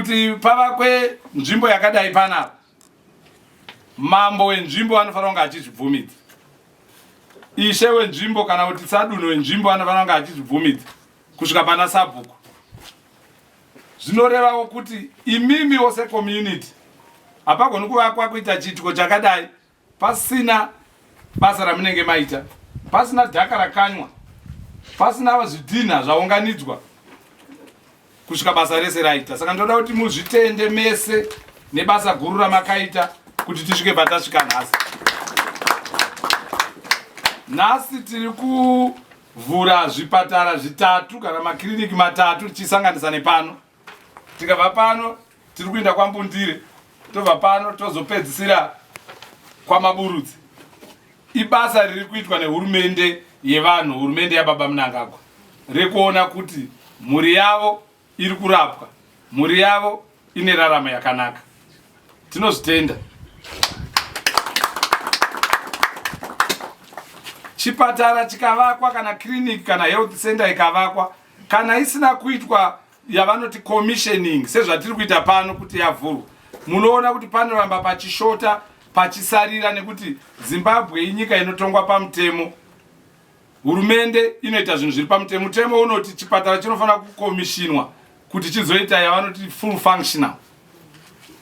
Kuti pavakwe nzvimbo yakadai panapa, mambo wenzvimbo anofanira kunge achizvibvumidza, ishe wenzvimbo kana kuti sadunhu wenzvimbo anofanira kunge achizvibvumidza kusvika pana sabhuku. Zvinorevawo kuti imimiwo secommunity hapagoni kuvakwa kuita chiitiko chakadai pasina basa ramunenge maita, pasina dhaka rakanywa, pasina zvidhinha zvaunganidzwa kusvika basa rese raita. Saka ndoda kuti muzvitende mese nebasa guru ramakaita kuti tisvike patasvika nhasi. Nhasi tiri kuvhura zvipatara zvitatu kana makiriniki matatu tichisanganisa nepano. Tikabva pano tiri kuenda kwaMbundire, tobva pano tozopedzisira kwaMaburudzi. Ibasa riri kuitwa nehurumende yevanhu, hurumende yaBaba Mnangagwa, rekuona kuti mhuri yavo iri kurapwa, mhuri yavo ine raramo yakanaka. Tinozvitenda. Chipatara chikavakwa kana clinic kana health center ikavakwa, kana isina kuitwa yavanoti commissioning sezvatiri kuita pano kuti yavhurwa, munoona kuti panoramba pachishota, pachisarira, nekuti Zimbabwe inyika inotongwa pamutemo. Hurumende inoita zvinhu zviri pamutemo. Mutemo unoti chipatara chinofanira kukomishinwa kuti chizoita yavanoti full functional.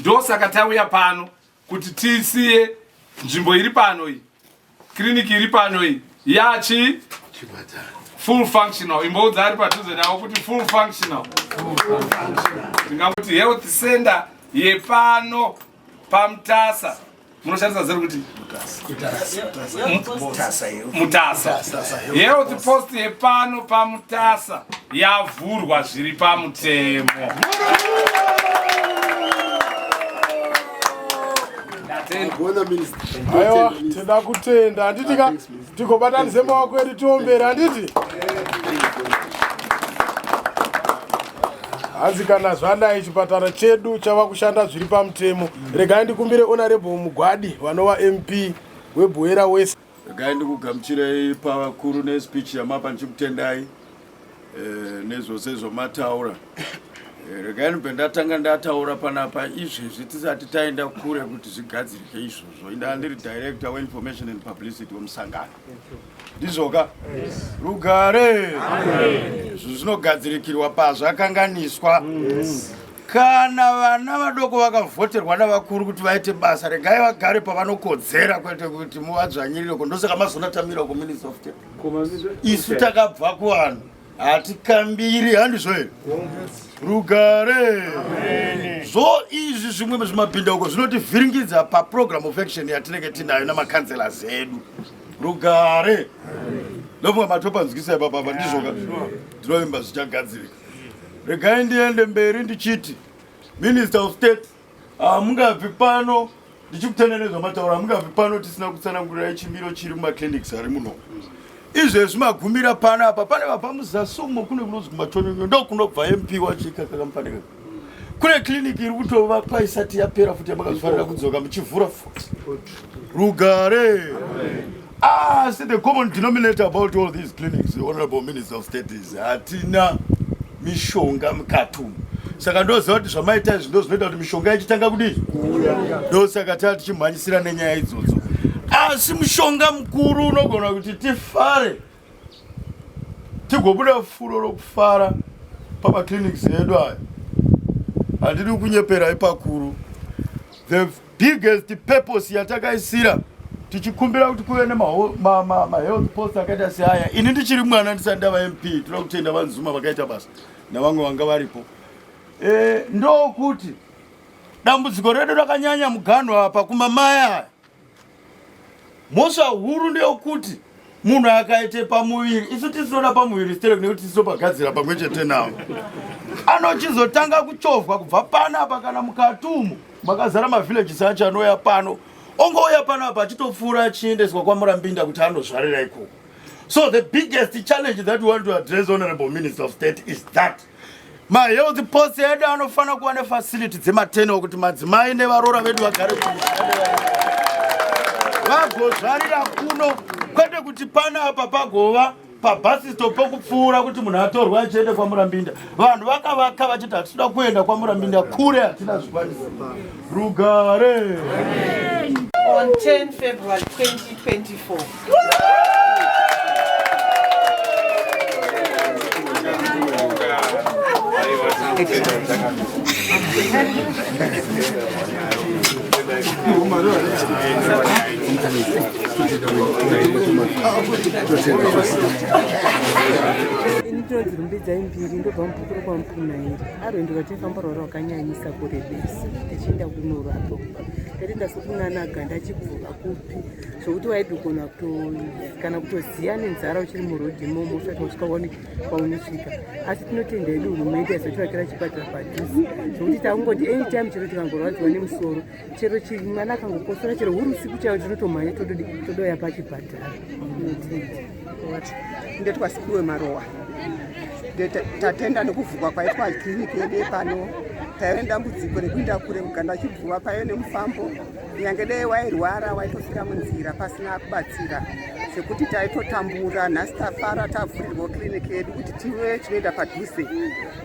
Ndosaka tauya pano kuti tisiye nzvimbo iri pano iyi, kiriniki iri pano iyi, yachi full functional. Imboudza ari padhuze nawo kuti full functional. Tingakuti health center yepano paMutasa, munoshandisa zero kuti Mutasa, health post yepano paMutasa yavhurwa zviri pamutemo. Aiwa, tinoda kutenda, handiti ka? Tigobatanise maoko edu tiombere, handiti? Hanzi kana zvadai chipatara chedu chava kushanda zviri pamutemo. Regai ndikumbire Honorable Mugwadi vanova MP weBuhera West. Regai ndikugamuchirei pavakuru nespeech yamapa, ndichikutendai nezvose zvamataura. Regai ndibve ndatanga ndataura panapa izvezvi tisati taenda kure kuti zvigadzirike izvozvo. Indaa ndiri director weinformation and publicity wemusangano. Ndizvoka? Rugare. Zvinhu zvinogadzirikirwa pazvakanganiswa. Kana vana vadoko vakavhoterwa navakuru kuti vaite basa, regai vagare pavanokodzera, kwete kuti muvadzvanyirire. Ndosaka mazonatamira kuMinister of State. Isu takabva kuvanhu, hatikambiri, handizvo here? Rugare. Zvo izvi zvimwe zvimapindauko zvinotivhiringidza paprogram of action yatinenge tinayo namakanzelas edu. Rugare. Ndofunga matopanzwisa ipapapa, ndizvoka? Ndinovimba zvichagadzirika. Regai ndiende mberi ndichiti, Minister of State, hamungabvi pano ndichikutenda nezvamataura. Hamungabvi pano tisina kutsanangurirai chimiro chiri mumaclinics ari muno izvezvi. Magumira pano apa, pane vabva muzasi umo, kune kunonzi kuMachonyonyo, ndo kunobva MP wacho ikakakamufanira. Kune clinic iri kutovakwa isati yapera futi, yamakazofanira kudzoka muchivhura futi. Rugare. Asi the common denominator about all these clinics, Honorable Minister of State, is hatina mishonga mukati umu. Saka ndoziva kuti zvamaita izvi ndo zvinoita kuti mishonga ichitanga kudii, ndosaka taa tichimhanyisira nenyaya idzodzo. Asi mushonga mukuru unogona kuti tifare, tigobuda furo rokufara pamaclinics edu aya, handidi kunyepera ipakuru, the biggest purpose yatakaisira tichikumbira kuti kuve nemahealth post akaita seaya, ini ndichiri mwana ndisati ndava MP, toda kutenda vanzuma vakaita basa navamwe vanga varipo, ndokuti dambudziko redu rakanyanya muganho apa kumamaya aya. Mhosva huru ndeyokuti munhu akaite pamuviri, isu tisinoda pamuviri sterek nekuti tisopagadzira pamwe chete nawo, anochizotanga kuchovhwa kubva panapa. Kana mukati umu makazara mavillages acho, anouya pano, ongouya panapa achitopfuura achiendeswa kwaMurambinda kuti anozvarira ikoko. So the biggest challenge that we want to address, Honorable Minister of State, is that mahealth post edu anofanira kuva nefacility dzematene okuti madzimai nevarora vedu vagare vagozvarira kuno, kwete kuti panapa pagova. Pabus stop pokupfuura kuti munhu atorwe achiende kwaMurambinda. Vanhu vakavaka vachiti hatitoda kuenda kwaMurambinda kure, hatina zvikwanisi. Rugare. On 10 February 2024. Ini ndinonzi Rumbidzai Mbiri, ndobva mubhuku rekwaMupunhairi. Arwendo rwataifamba rwanga rwakanyanyisa kurebesa tichienda kunorapwa. Tatienda sekunana ganda chibvuva kupi zvokuti waitogona kana kutoziya nenzara uchiri murodhi imomo usati wasvika kwaunosvika. Asi tinotenda hedu hurumende yazotivakira chipatara padhuze zvokuti takungoti anytime chero tikangorwadziwa nemusoro, chero mwana akangokosora, chero huri usiku chaiwo, tinotomhanya tododi todoya pachipatara. Ndetwa Sipiwe Marowa. Tatenda nekuvhurwa kwaitwa kiriniki yedu yepano. Taive nedambudziko rekuenda kure kuganda chibvuva, paive nemufambo. Kunyange dai wairwara waitofira munzira pasina kubatsira, zvekuti taitotambura. Nhasi tafara tavhurirwa kiriniki yedu kuti tive tinoenda padhuze,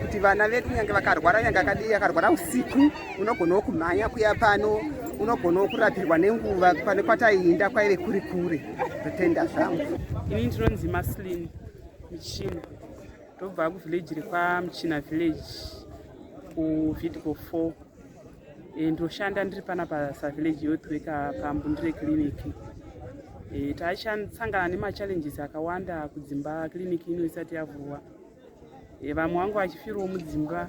kuti vana vedu kunyange vakarwara, nyange akadii, akarwara usiku, unogonawo kumhanya kuya pano, unogonawo kurapirwa nenguva. Pane kwataiinda kwaive kuri kure. Totenda zvangu. Ini ndinonzi Maslin Michina, ndobva kuvillage rekwaMuchina village, kuVidco 4. Ndoshanda ndiri panapa savillage youth worker paMbundire clinic. Tachasangana nemachallenges akawanda kudzimba clinic ino isati yavhurwa. Vamwe vangu vachifirawo mudzimba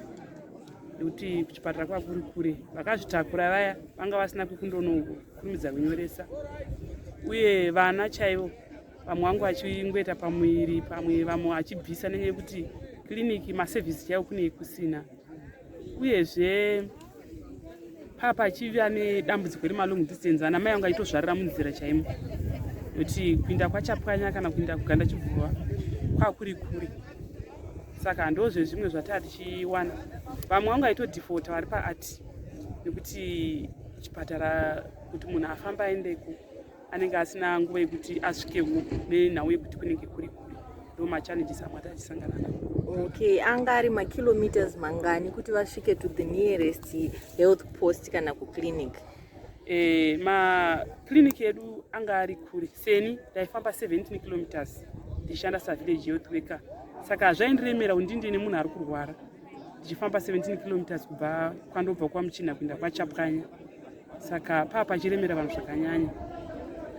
nekuti kuchipatara kwava kuri kure. Vakazvitakura vaya vanga vasina kwekundonokurumidza kunyoresa, uye vana chaivo vamwe vangu vachingoita pamuviri, pamwe vamwe vachibvisa nenyaya yekuti kiriniki masevhisi chaiwo kune kusina. Uyezve paa pachiva nedambudziko remalong distance, vana mai vangu aitozvarira munzira chaimo nekuti kuinda kwaChapwanya kana kuinda kuganda chibvuva kwakuri kure. Saka ndozvezvimwe zvataa tichiwana. Vamwe vangu aitodhifota vari paati nekuti chipatara kuti munhu afamba aendeko anenge asina nguva yekuti asvikewo nenhau yekuti kunenge kuri kure. Ndo machallenges amwe atachisangana nawo. Okay, anga ari makilometers mangani kuti vasvike to the nearest health post kana kuclinic? Maclinic edu anga ari kure. Seni ndaifamba 17 kilometers ndichishanda savillage youth worker, saka zvaindiremera kuti ndindine munhu ari kurwara ndichifamba 17 kilometers kubva kwandobva kwaMuchina kuenda kwaChapwanya. Saka paa pachiremera vanhu zvakanyanya,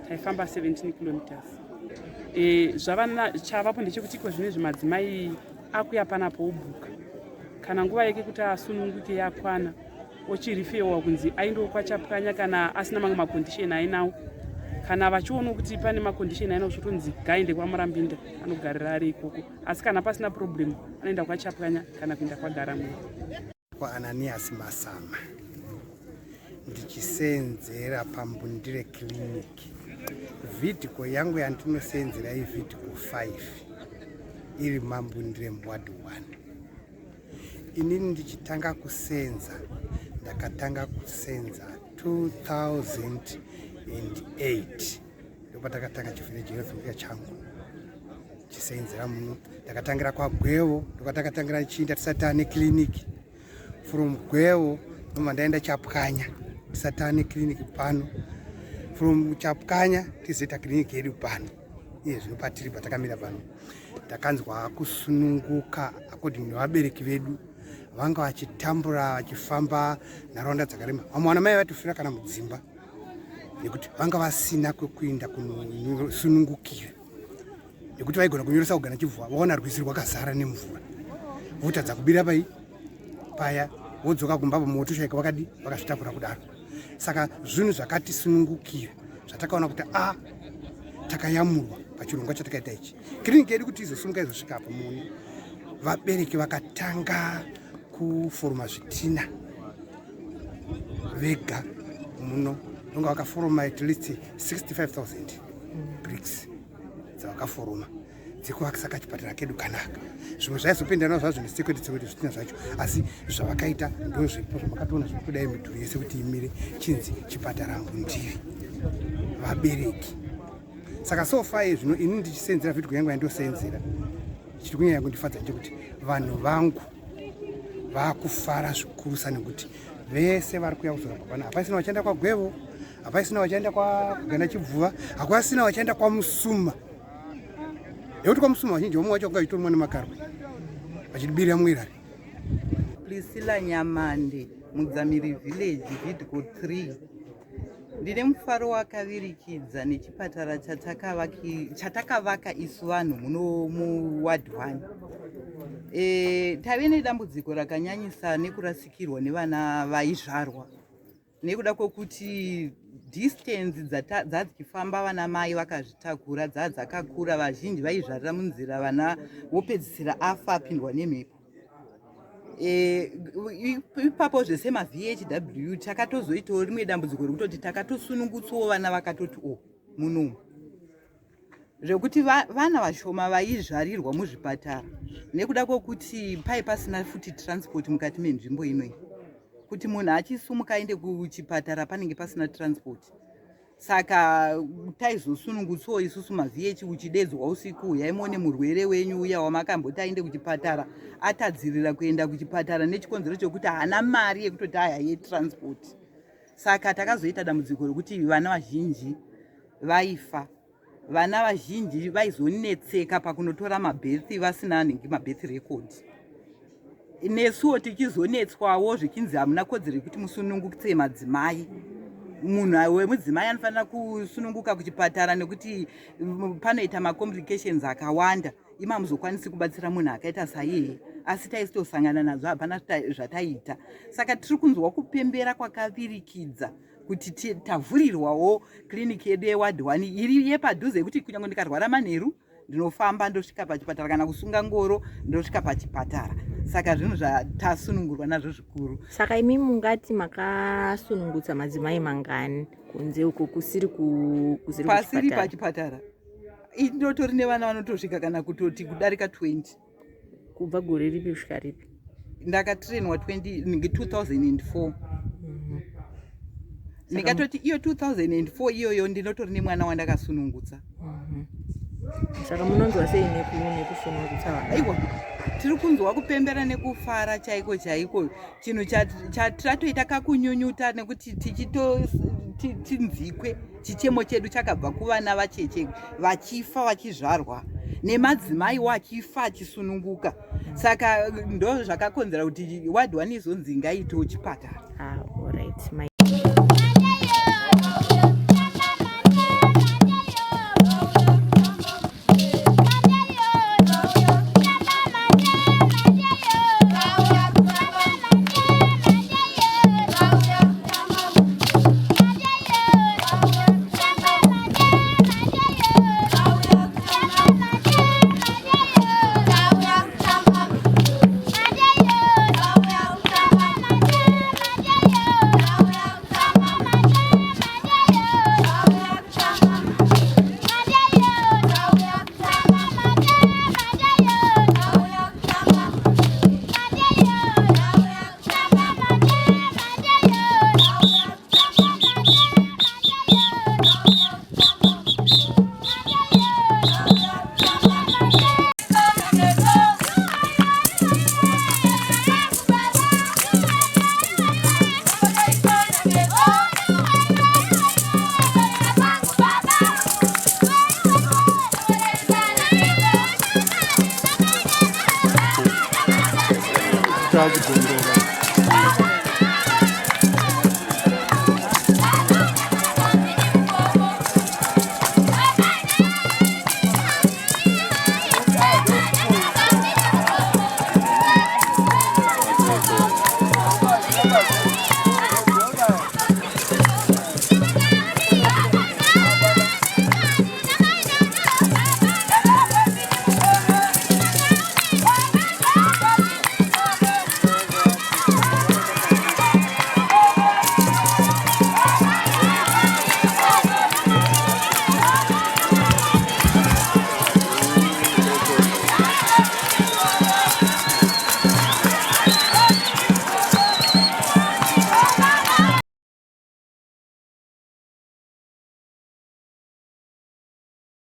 taifamba 17 kilometers. Zvava chavapo ndechekuti iko zvinezvi madzimai akuya panapo obhuka kana nguva yeke kuti asununguke yakwana, ochirifewa kunzi aendewo kwaChapwanya kana asina mamwe macondition ainawo. Kana vachiona kuti pane macondition ainawo, zvotonzi gaende kwaMurambinda, anogarira ari ikoko. Asi kana pasina problem, anoenda kwaChapwanya kana kuenda kwaGaramwe. KwaAnanias Masama, ndichisenzera paMbundire clinic. Vidco yangu yandinosenzera iVidco 5 iri maMbundire muward 1. Inini ndichitanga kusenza, ndakatanga kusenza 2008, ndopatakatanga chivillage health worker changu chisenzera muno. Ndakatangira kwaGwevo, ndokwatakatangira chiinda tisati taane clinic. From Gwevo ndobva ndaenda Chapwanya tisati taane clinic pano. From Chapwanya tizoita clinic yedu pano iye zvino patiri patakamira pano. Ndakanzwa kusununguka according nevabereki vedu vanga vachitambura vachifamba nharaunda dzakarema. Vamwe vana mai vaitofira kana mudzimba nekuti vanga vasina kwekuenda kunosunungukira, nekuti vaigona kunyoresa kugana chibvuva, vaona rwizi rwakazara nemvura, votadza kubira pai paya, vodzoka kumba pamotoshaika vakadi vakazvitakura kudaro. Saka zvinhu zvakatisunungukira zvatakaona kuti a takayamurwa pachirongwa chatakaita ichi, kiriniki yedu kuti izosumuka izosvika apa muno, vabereki vakatanga kuforoma zvitina vega muno. Ndonga vakaforoma at least 65,000 bricks dzavakaforoma dzekuvakisa kachipatara kedu kanaka. Zvimwe zvaizopinda zvazvo nesekwete tsekwete zvitina zvacho, asi zvavakaita ndo zvipo zvamakatoona zviri kudai midhuri yese kuti imire chinzi chipatara Mbundiri. Vabereki. Saka so far iye zvino ini ndichisenzera vhidhiyo yangu yandosenzera, chiri kunyanya kundifadza ndechekuti vanhu vangu vakufara zvikurusa nekuti vese vari kuuya kuzorapwa pano. Hapasina vachaenda kwaGwevo, hapasina vachaenda kwaGanda Chibvuva, hakwasina vachaenda kwaMusuma, nekuti kwaMusuma vazhinji vamwe vacho vanga vachitorumwa nemakarwe vachitibirira muirari. Priscilla Nyamande, Mudzamiri Village, Vidco 3. Ndine mufaro wakavirikidza nechipatara chatakavaka isu vanhu muno muward 1. E, tave nedambudziko rakanyanyisa nekurasikirwa nevana vaizvarwa nekuda kwekuti distance dzadzichifamba vana mai vakazvitakura dzadzakakura, vazhinji vaizvarira munzira, vana vopedzisira afa apindwa nemhepo. E, ipapo zvese maVHW takatozoitawo rimwe dambudziko rekutoti takatosunungutswawo vana vakatoti o munomu zvekuti vana vashoma vaizvarirwa muzvipatara nekuda kwekuti pai pasina futi transport mukati menzvimbo inoyi, kuti munhu achisumuka aende kuchipatara panenge pasina transport. Saka taizosunungutswawo isusu maVH, uchidedzwa usiku, uyai muone murwere wenyu uya wamakamboti aende kuchipatara, atadzirira kuenda kuchipatara nechikonzero chekuti haana mari yekutoti aya yetransport. Saka takazoita dambudziko rekuti vana vazhinji vaifa, vana vazhinji vaizonetseka pakunotora mabirth vasina nhingi mabirth record, nesuwo tichizonetswawo zvichinzi hamuna kodzero yekuti musunungutse madzimai, munhu wemudzimai anofanira kusununguka kuchipatara nekuti panoita macomplications akawanda, ima hamuzokwanisi kubatsira munhu akaita saiyeye. Asi taisitosangana nazvo, hapana zvataiita. Saka tiri kunzwa kupembera kwakavirikidza kuti tavhurirwawo kliniki yedu yeward 1 iri yepadhuze, yekuti kunyange ndikarwara manheru ndinofamba ndosvika pachipatara, kana kusunga ngoro ndosvika pachipatara. Saka zvinhu zvatasunungurwa nazvo zvikuru. Saka imi mungati makasunungutsa madzimai mangani kunze uko kusiri kusiri pasiri pachipatara? Inotori nevana vanotosvika kana kutoti kudarika 20. Kubva gore ripi kusvika ripi? Ndakatrainwa 2004. Ndikatoti iyo 2004 iyoyo ndinotori nemwana wandakasunungutsa. Saka munonzwa sei nekusunungutsa vana? Aiwa, tiri kunzwa kupembera nekufara chaiko chaiko. Chinhu chatatoita kakunyunyuta nekuti tichitinzikwe chichemo chedu chakabva kuvana vacheche vachifa vachizvarwa, nemadzimai wachifa achisununguka. Saka ndo zvakakonzera kuti ward 1 izonzi ngaitewo chipatara. Ah, alright. My